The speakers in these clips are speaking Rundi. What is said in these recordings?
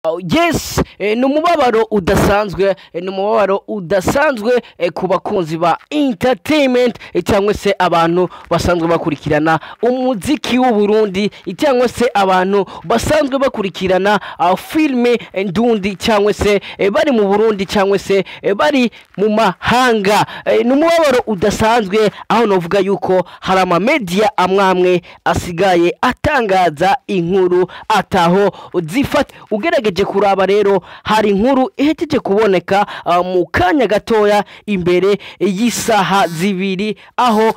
Yes, ni umubabaro udasanzwe, ni umubabaro udasanzwe ku bakunzi ba entertainment, cyangwa se abantu basanzwe bakurikirana umuziki w'u Burundi, cyangwa se abantu basanzwe bakurikirana filime ndundi, cyangwa se bari mu Burundi, cyangwa se bari mu mahanga. Ni umubabaro udasanzwe aho novuga yuko hari ama media amwamwe asigaye atangaza inkuru ataho zifata. Ugerageje kuraba rero, hari inkuru ihejeje kuboneka mu kanya gatoya imbere y'isaha 2, aho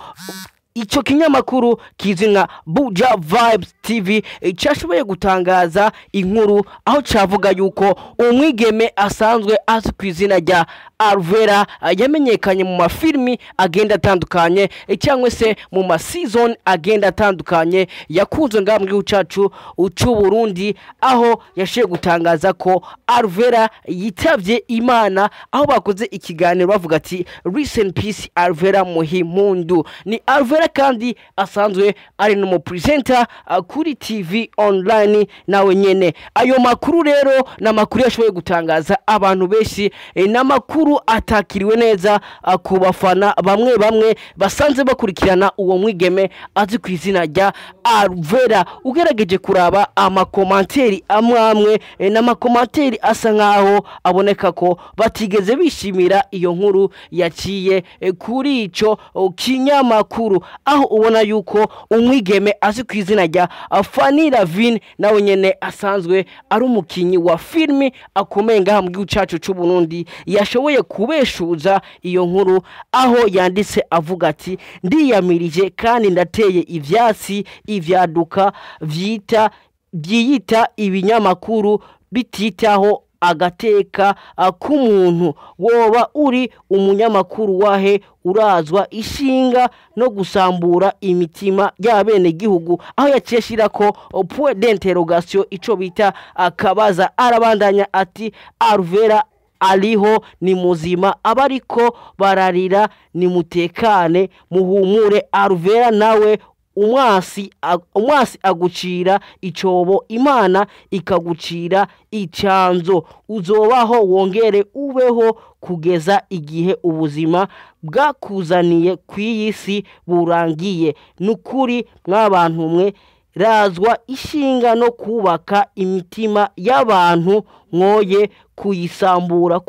icyo kinyamakuru kizwi nka Buja Vibes TV cyashoboye gutangaza inkuru aho cavuga yuko umwigeme asanzwe azwi ku izina rya Alvera, yamenyekanye mu mafilimi agenda atandukanye, cyangwa se mu ma season agenda atandukanye yakunzwe ngaha mu gihugu cacu c'u Burundi, aho yashoboye gutangaza ko Alvera yitavye Imana, aho bakoze ikiganiro bavuga ati "Rest in peace Alvera Muhimpundu". Ni Alvera kandi asanzwe ari n'umupresenter kuri TV online nawe nyene. Ayo makuru rero ni amakuru yashoboye gutangaza abantu benshi, n'amakuru atakiriwe neza ku bafana bamwe bamwe basanze bakurikirana uwo mwigeme azi ku izina rya Alvera. Ugerageje kuraba ama commentaires amwe amwe, n'ama commentaires asa nkaho aboneka ko batigeze bishimira iyo nkuru yaciye kuri ico kinyamakuru, aho ubona yuko umwigeme azi ku izina rya Fanny Lavine nawe nyene asanzwe ari umukinyi wa filimi akomeye ngaha mu gihugu cacu c'u Burundi yashoboye kubeshuza iyo nkuru, aho yanditse avuga ati: "Ndiyamirije kandi ndateye ivyatsi ivyaduka vyita byiyita ibinyamakuru bititaho agateka k'umuntu. Woba uri umunyamakuru wahe urazwa ishinga no gusambura imitima y'abenegihugu?" Aho yaciye ashirako point d'interrogation, ico bita akabaza. Arabandanya ati: "Alvera ariho, ni muzima, abariko bararira nimutekane, muhumure. Alvera nawe umwasi agucira icobo, Imana ikagucira icanzo. Uzobaho wongere ubeho kugeza igihe ubuzima bwakuzaniye kw'iyi si burangiye. Nukuri mwabantu mwe, razwa ishinga no kubaka imitima y'abantu, mwoye kuyisambura."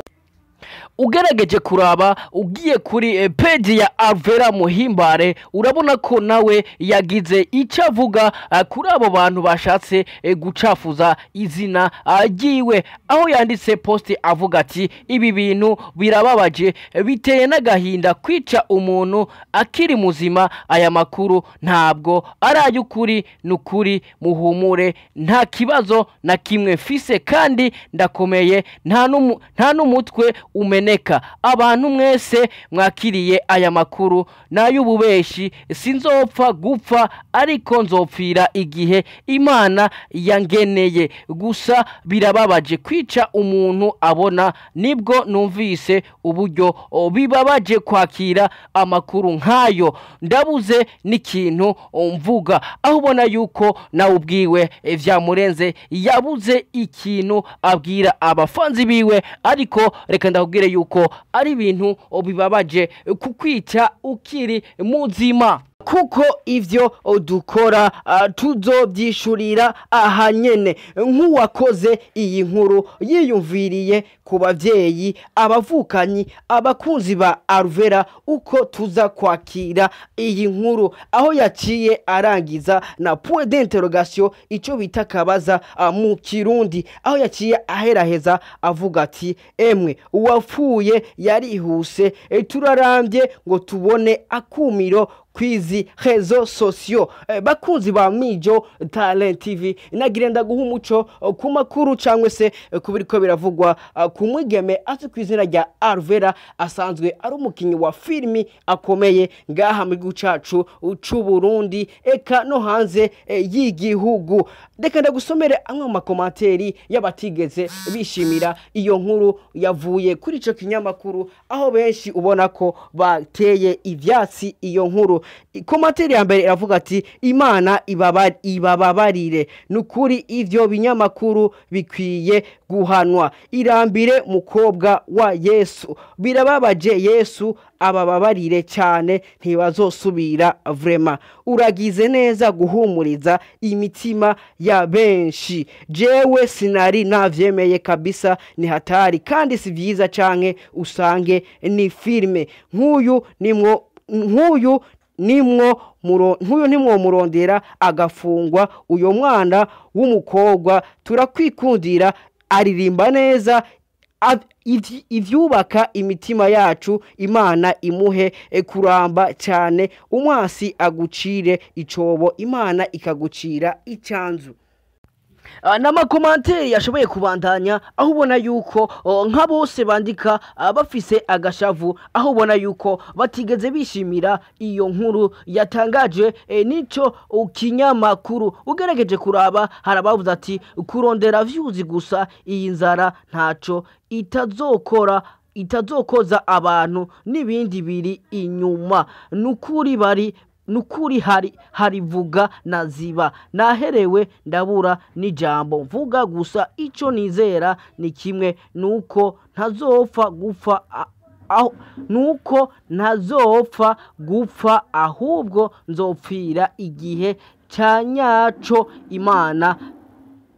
Ugerageje kuraba, ugiye kuri page ya Alvera Muhimbare, urabona ko nawe yagize icyo avuga kuri abo bantu bashatse gucafuza izina ryiwe, aho yanditse post avuga ati: "Ibi bintu birababaje, biteye n'agahinda kwica umuntu akiri muzima. Aya makuru ntabwo ari ay'ukuri, nukuri muhumure, nta kibazo na kimwe mfise kandi ndakomeye, nta n'umutwe umeneka. Abantu mwese mwakiriye aya makuru n'ay'ububeshi. Sinzopfa gupfa, ariko nzopfira igihe Imana yangeneye. Gusa birababaje kwica umuntu abona. Nibwo numvise uburyo bibabaje kwakira amakuru nk'ayo, ndabuze n'ikintu mvuga." Aho ubona yuko nawe ubwiwe vyamurenze, yabuze ikintu abwira abafanzi biwe. Ariko reka ndakubwire yuko ari ibintu bibabaje kukwica ukiri muzima, kuko ivyo dukora tuzovyishurira aha nyene. Nk'uwakoze iyi nkuru yiyumviriye ku bavyeyi, abavukanyi, abakunzi ba Alvera, uko tuza kwakira iyi nkuru? Aho yaciye arangiza na point d'interrogation, ico bita kabaza mu Kirundi, aho yaciye aheraheza avuga ati: "Emwe, uwapfuye yarihuse, turarambye ngo tubone akumiro kwizi réseaux sociaux." Bakunzi ba Mijo Talent TV, nagira ndaguha umuco ku makuru cyangwa se ku biriko biravugwa ku mwigeme azwi ku izina rya Alvera, asanzwe ari umukinyi wa filimi akomeye ngaha mu gihugu cacu c'u Burundi, eka no hanze y'igihugu. Reka ndagusomere amwe mu ma commentaires y'abatigeze bishimira iyo nkuru yavuye kuri ico kinyamakuru, aho benshi ubona ko bateye ivyatsi iyo nkuru. Commentaire ya mbere iravuga ati Imana ibababarire, nukuri ivyo binyamakuru bikwiye guhanwa. Irambire mukobwa wa Yesu, birababaje, Yesu abababarire cyane, ntibazosubira vraiment. Uragize neza guhumuriza imitima ya benshi, jewe sinari navyemeye kabisa, ni hatari kandi si vyiza, canke usange ni filme. Nk'uyu nimwo murondera agafungwa. Uyo mwana w'umukobwa turakwikundira, aririmba neza ivyubaka imitima yacu. Imana imuhe kuramba cyane, umwasi agucire icobo, Imana ikagucira icyanzu. N'amacommentaires yashoboye kubandanya, aho ubona yuko nka bose bandika bafise agashavu, aho ubona yuko batigeze bishimira iyo nkuru yatangaje nico kinyamakuru. Ugerageje kuraba, harabavuze ati kurondera views gusa, iyi nzara ntaco itazokora, itazokoza abantu n'ibindi biri inyuma. Nukuri bari nukuri hari harivuga na ziba, naherewe ndabura n'ijambo mvuga gusa. Ico nizera ni kimwe, nuko ntazopfa gupfa aho, nuko ntazopfa gupfa, ahubwo nzopfira igihe ca nyaco Imana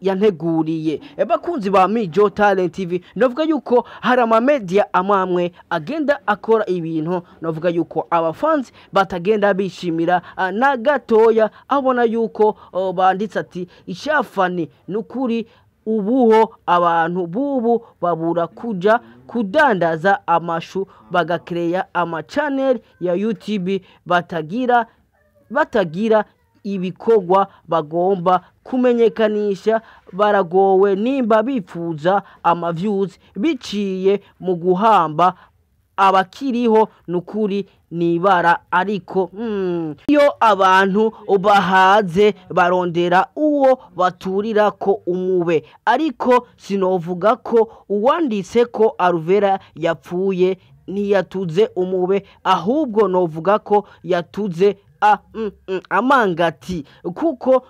yanteguriye. Bakunzi ba Mijo Talent TV, navuga yuko hari amamedia amwamwe agenda akora ibintu navuga yuko abafanzi batagenda bishimira na gatoya. Abona yuko banditse ati ishafani nukuri, ubuho abantu bubu babura kuja kudandaza amashu, bagakereya amachannel ya YouTube, batagira ibikorwa bagomba kumenyekanisha. Baragowe nimba bifuza amaviews biciye mu guhamba abakiriho, nukuri nibara. Ariko iyo abantu bahaze barondera uwo baturira ko umube. Ariko sinovuga ko uwanditse ko Alvera yapfuye ntiyatuze umube, ahubwo novuga ko yatuze amangati, kuko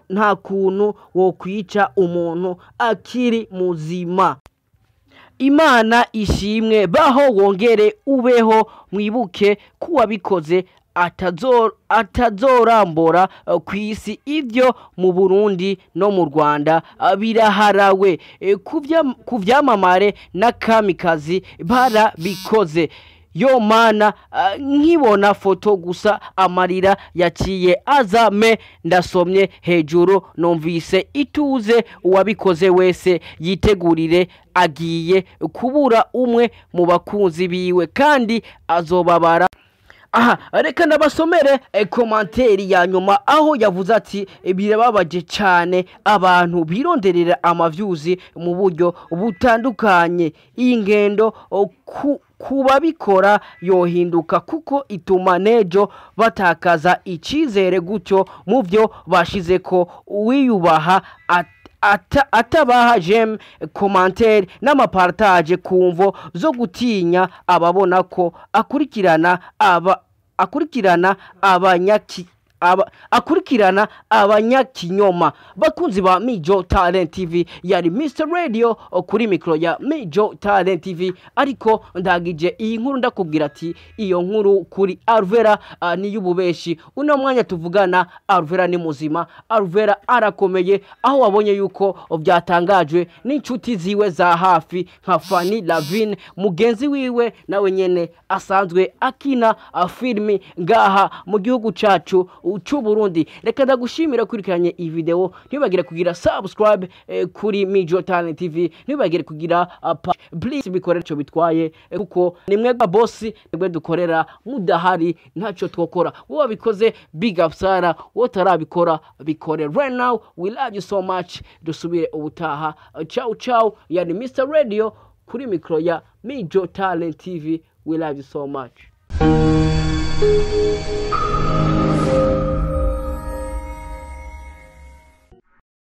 nta kuntu wokwica umuntu akiri muzima. Imana ishimwe, baho wongere ubeho, mwibuke ko uwabikoze atazorambora ku isi. Ibyo mu Burundi no mu Rwanda biraharawe. Ku vyamamare n'akamikazi barabikoze. Yo mana, nkibona foto gusa amarira yaciye aza, me ndasomye hejuru numvise ituze. Uwabikoze wese yitegurire, agiye kubura umwe mu bakunzi biwe kandi azobabara. Aha reka ndabasomere commentaire ya nyuma, aho yavuze ati birababaje cyane abantu bironderera amaviews mu buryo butandukanye. Iyi ngendo kubabikora yohinduka, kuko ituma nejo batakaza icyizere gutyo mu byo bashize ko uwiyubaha atabaha j'aime, commentaire n'amapartage ku mvo zo gutinya ababona ko akurikirana abanyaki akurikirana abanyakinyoma. Bakunzi ba Mijo Talent TV, yari Mr Radio kuri mikro ya Mijo Talent TV, ariko ndagije iyi nkuru ndakubwira ati iyo nkuru kuri Alvera ni y'ububeshi. Uno mwanya tuvugana Alvera ni muzima, Alvera arakomeye, aho wabonye yuko byatangajwe n'inshuti ziwe za hafi nka Fanny Lavine mugenzi wiwe, nawe nyene asanzwe akina filimi ngaha mu gihugu cacu c'u Burundi. Reka ndagushimira kurikiranye iyi video, ntibagire kugira subscribe kuri Mijo Talent TV, ntibagire kugira please bikore ico bitwaye, kuko nimwe boss, nimwe dukorera, mudahari ntacyo twokora. Wowe wabikoze, big up sana, wowe utarabikora bikore right now. We love you so much, dusubire ubutaha. Ciao ciao, yani Mr Radio kuri mikro ya Mijo Talent TV. We love you so much.